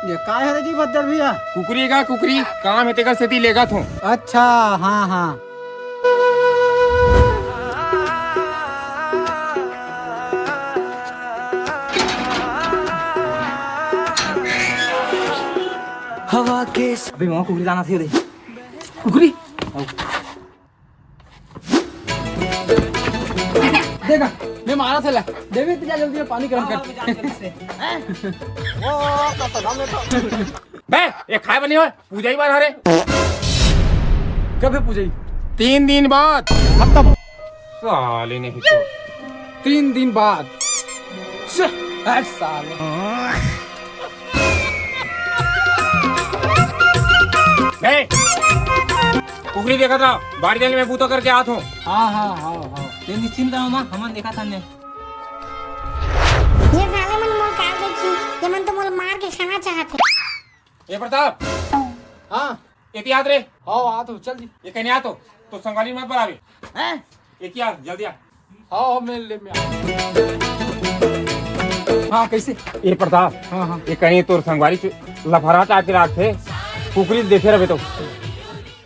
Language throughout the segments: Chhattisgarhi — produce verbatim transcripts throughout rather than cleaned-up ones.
ये काय हरे जी भद्दर भैया? कुकरी का कुकरी, काम हे तेकर सेती लेगत हों। अच्छा, हाँ, हाँ। हवा के अबे वहाँ कुकरी लाना थे रे। कुकरी? देखा, मैं मारा था ला। देवी, तू जा जल्दी पानी गरम कर। बे, ये खाए बनी हो, पूजा ही बार हरे। कब हे पूजा ही? तीन दिन बाद। खत्म। साले नहीं तो। तीन दिन बाद। छे, हट साले। ए, कुकरी देखत रहा, बाड़ी जाने में बूता करके आत हों। हाँ, हाँ, हाँ, हाँ। ते निश्चिंत रहो माँ, हमन देखा था ने। ये साले मन मोर का देखी, ये मन तो मोर मार के खाना चाहत हे। ए प्रताप। हाँ। एती आत रे। हाँ, आत हों, चल जी। ये कहीं आत हों, तो संगवारी मत बलावे। हैं? एती आ, जल्दी आ। हाँ, हाँ, मैं ले, मैं आ। हाँ, कैसे? ए प्रताप। हाँ, हाँ। ये कहीं तोर संगवारी चु-, लफड़ा टाइप के लागथे, कुकरी देखे रहे तो।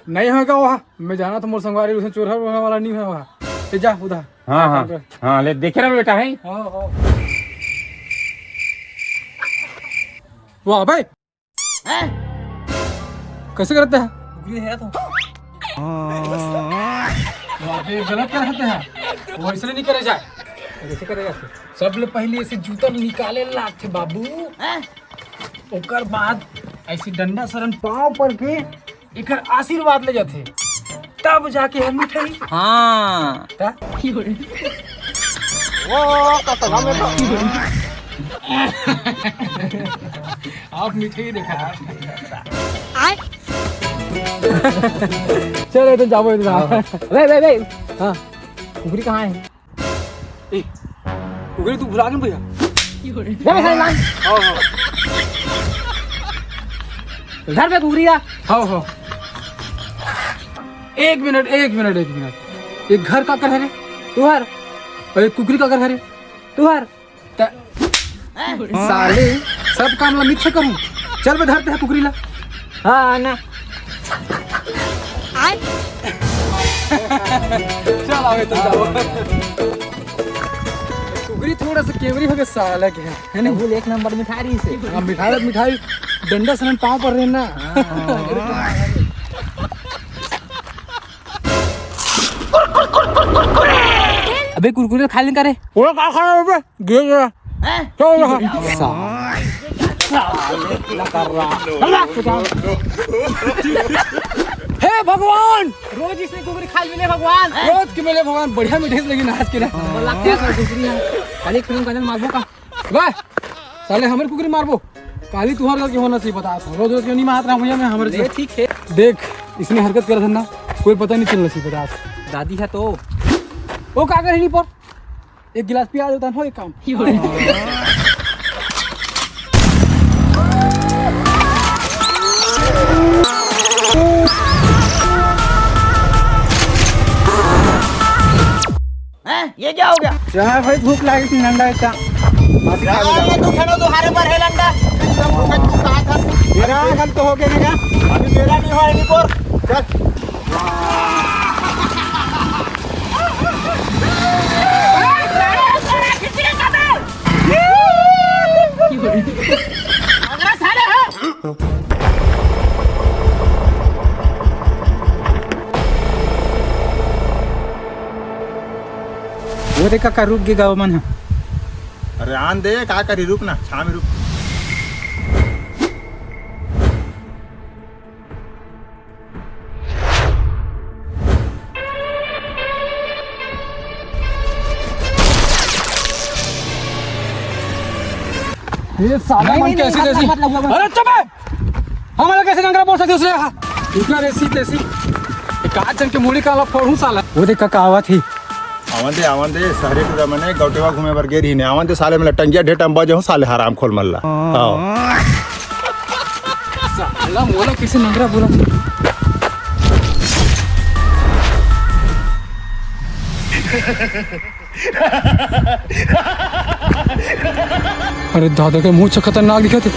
नहीं होगा वहाँ, मैं जाना तो मोर संगवारी उसने चोरहा वोरहा वाला नहीं है वहाँ। ले जा उधर। हाँ, हाँ। हाँ, ले देखे रहे बेटा है। हाँ, हाँ। वाह भाई, हैं? कैसे करते हैं? कुकरी हेरा तो। बाप रे, गलत कर सकते हैं। वो इसलिए नहीं करे जाए। कैसे करेगा फिर? सबले पहले ऐसे जूता निकाले लागथे बाबू। हैं? ओकर बाद ऐसे डंडा सरन पाँव पर के एकर आशीर्वाद ले जाथे। तब जाके हम मिठाई। हाँ। का? वो तो, तो हमें तो आप मिठाई देखा। चलो, तो जाबो इधर। हाँ, हाँ। वे, वे, वे। हाँ। कुकरी कहाँ है? ए, कुकरी तू भुला गए भैया? वे, वे, वे। हाँ, हाँ। घर पे कुकरी है। हाँ, हाँ। एक मिनट, एक मिनट, एक मिनट। ये घर काकर हरे? तुहर। अउ ये कुकरी काकर हरे? तुहर। त-, साले, सब काम ला मिच्छे करूँ। चल बे, धरते हैं कुकरी ला। हाँ, आना। चल आवे तो जाओ। कुकरी थोड़ा सा केवरी हो गया साला के, है ना? फूल एक नंबर मिठाई से। हाँ, मिठाई, मिठाई। डंडा सनन पाँव पर रहना। अबे कुरकुरे खा लें का रे? वो का खा रहा है बे? गिर गया। हैं? क्या हो रहा? सा-, साले, ना कर रहा। हे भगवान! रोज इसने कुकरी खा मिले भगवान। रोज के मिले भगवान, बढ़िया मिठाई लगी ना आज के ना। बोला, क्या कर कुकरी है? खाली फिल्म का जन मारबो का? वाह! साले हमर कुकरी मारबो। काली तुहर लगे होना चाहिए, बता। रोज रोज क्यों नहीं मारत रहा भैया मैं हमर ए, से? ठीक है। देख, इसने हरकत कर धंधा, कोई पता नहीं चलना चाहिए, बता। दादी है तो। वो का कर नहीं पर? एक गिलास पिया देता हो, एक काम। हैं? ये क्या हो गया? जा भाई, भूख लागी थी, लंडा इतना। मासी खा यार, लेगा। ये तू खेलो, तू हारे पर है लंडा। एकदम भूखा तू कहा था। मेरा गलत हो गया ना? अभी मेरा नहीं हुआ, नहीं पर। चल। वो देखा का रुक गे गाँव मन ह। अरे आन दे, का करी, रुक ना, छाँव में रुक। ये साला नहीं, मन नहीं, कैसे नहीं, जैसी? मत लगवा, मत लगवा। अरे चुप है! हमला कैसे नंगरा बोल सकते उसने? इतना देसी तेसी। एक आध जन के मुड़ी काला फोड़ू साला। वो देख काका आवत ही। आवन दे, आवन दे, सहरे टूरा मने गौटेवा घूमे बर गे रहिन। आवन दे साले, मैं टंगिया ढेटम बजे हूँ साले हराम खोल मल्ला। हाँ। साला मोला कइसे नंगरा बोला। अरे दादा के मुंह च खतरनाक दिखत हे।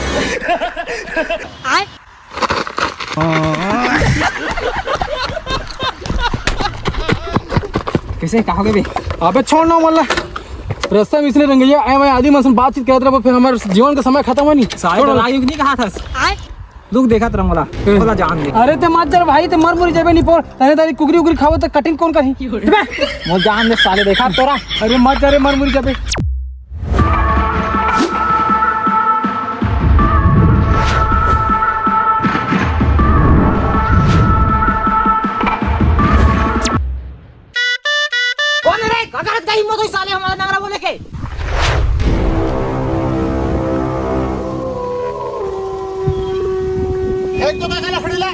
कइसे, का होगे बे? अबे छोड़ ना मोला। रस्ता में इसने रंगैया आए, मैं आदमी मन से बातचीत करत रहबो, फिर हमर जीवन का समय खतम हो नहीं। साले छोड़। डराई नहीं कहा था। लुक देखत रह मोला, हम्म। मोला जान दे। अरे ते मत जा रे भाई, ते मर मुरी जाबे निपोर। तने तारी कुकरी उकरी खाबो त कटिंग कोन करही? मोर जान दे साले, देखा तोरा। अरे मत जा रे, मर मुरी जाबे। कौन है रे? का करत का हिम्मत होई साले हमारा नंगरा बोले के? एक तो का लफड़ीला।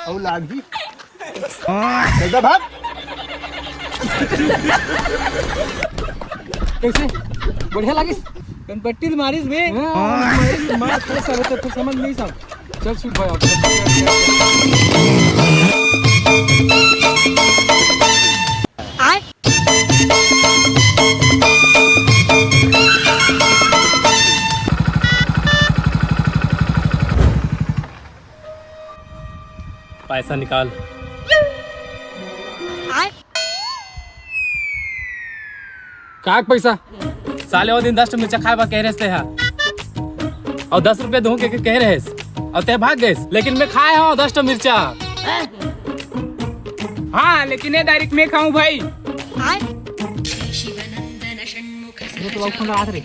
अउ लागही। चल जा भाग। कइसे? बढ़िया लागिस? कनपट्टी ल मारिस बे। हाँ, मारिस, मार, कोई समझ, तो समझ नहीं सब। चल सुन भाई, आप पैसा निकाल। का पैसा? साले, वो दिन दस ठो मिर्चा खाए बर कहे रहेस तेहा, अउ दस रुपया दूहूं के, के कहे रहेस, अउ ते भाग गेस, लेकिन मैं खाए हूं दस ठो मिर्चा। हाँ, लेकिन ये डायरेक्ट मैं खाऊं भाई। ये तो फोन लगा रे।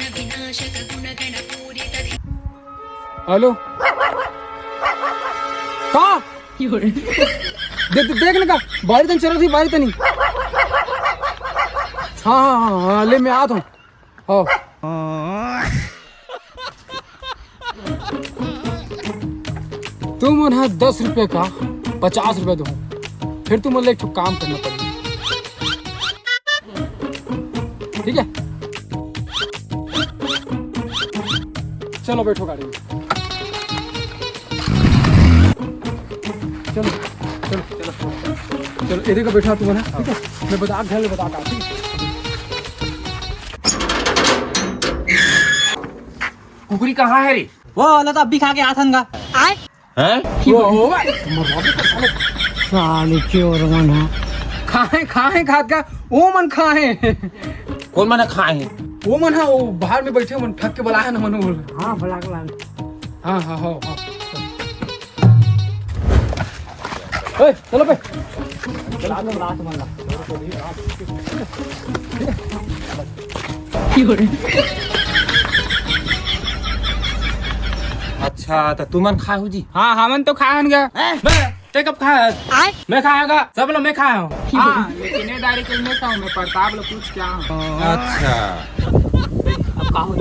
हेलो, का? दे, दे, देख ना का, बारी तनी चलत ही, बारी तनी। हाँ, हाँ, हाँ, हाँ, ले, मैं आत हूँ। हाँ। तुमन ह दस रुपये का पचास रुपये दो, फिर तुमन ला एक ठो काम करना पड़ही। ठीक है, चलो बैठो गाड़ी में। चलो, चलो, चलो, चलो, ये देखो बैठा तुमन ह, ठीक है? मैं बता, घर में बता का, ठीक है? कुकरी कहाँ है रे? वो वाला तो अभी खा के आथन गा। हैं? वो, वो, वो, साले चोर मन ह। खाए, खाए, खात का, वो मन खाए। कौन मन खाए हैं? वो मन ह, वो बाहर में बैठे मन, ठग के बलाए हे ना मन, वो। हाँ, बला के लान। हाँ, हाँ, हाँ, हाँ। ए, चलो बे। चला, चला, चला, चला। अच्छा, त तुमन खाए हो जी? हाँ, हमन तो खाए हन गा। हैं? बे, ते कब खाए हस? आय? मैं खाए हूँ गा, सब लोग मैं खाए हूँ। हाँ, लेकिन ये दारी के मैं खाऊँ, मैं प्रताप लोग पूछ के आऊँ। अच्छा। अब का हो?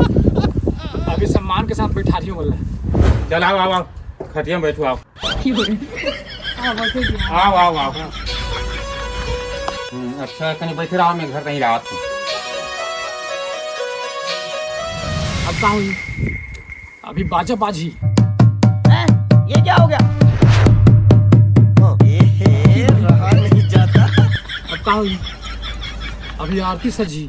अभी सम्मान के साथ बैठा रही हूँ बोल रहा है। चल, आओ, आओ, आओ। खटिया में बैठो, आओ। आओ, आओ, आओ। हम्म, अच्छा, कहीं बैठे रहो, मैं घर कहीं रात हूँ। अब का होई? अभी बाजा बाजी। हैं? ये क्या हो गया? ए, रहा नहीं जाता। अब का होई? अभी आरती सजी।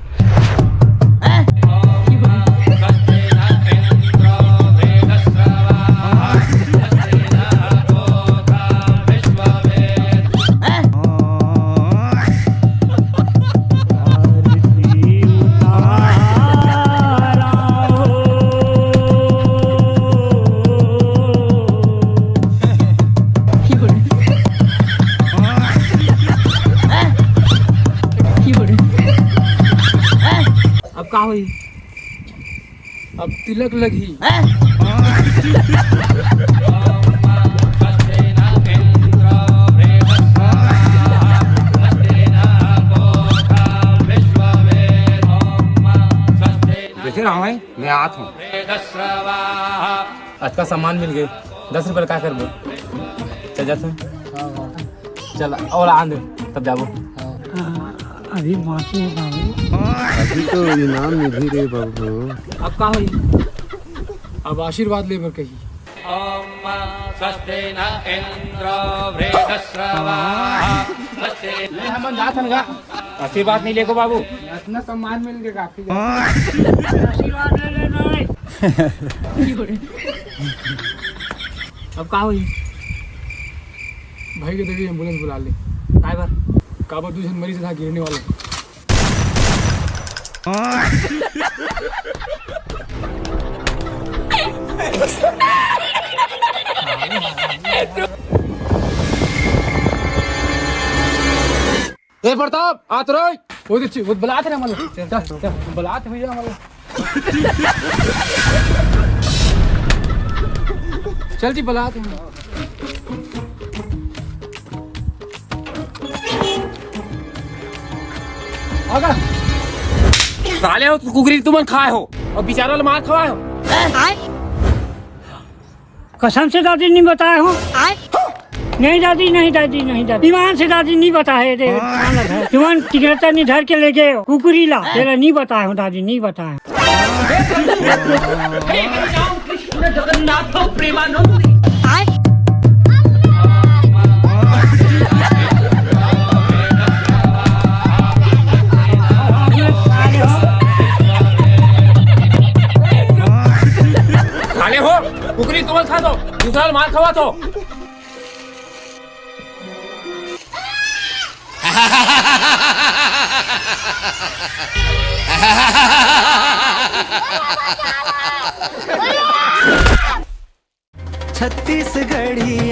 अब का होई? अब तिलक लगही। हैं? अब का होई? रहा हूँ भाई, मैं आत हूँ। अतका सामान मिल गए, दस रुपये का करबो? चल जाते हैं। चल, और आन दे, तब जाबो। अभी बाकी है बाबू। अभी तो इनाम निधि रे बाबू। अब का होई? अब आशीर्वाद ले बर कही। स्वस्ति न इंद्रो वृद्धश्रवाः। स्वस्ति। ले, हमन जात हन गा। आशीर्वाद नहीं लेगो बाबू। इतना सम्मान मिल गया काफी। आशीर्वाद ले लेना है। अब का होई? भाई के देवी एम्बुलेंस बुला ले। काय बर? काबर दू झन मरीज था गिरने वाले। ए प्रताप, आत रही। वो तो ची-, वो बलात रे, मतलब। चल, चल, चल, बलात भैया, मतलब। चल जी, बलात। अगर साले हो, कुकरी तुमन खाए हो और बेचारा ल मार खवाए हो। कसम से दादी नहीं बताए हो। नहीं दादी, नहीं दादी, नहीं दादी, ईमान से दादी नहीं बताए रे। ईमान से दादी नहीं धर के ले गए हो कुकरी ला। तेरा नहीं बताए हो दादी, नहीं बताए हो। हे प्रभु, हे कृष्ण जगन्नाथ प्रेमानंद। साले हो, कुकरी तुमन खा दो, दूसरा ल मार खवा दो। छत्तीसगढ़ी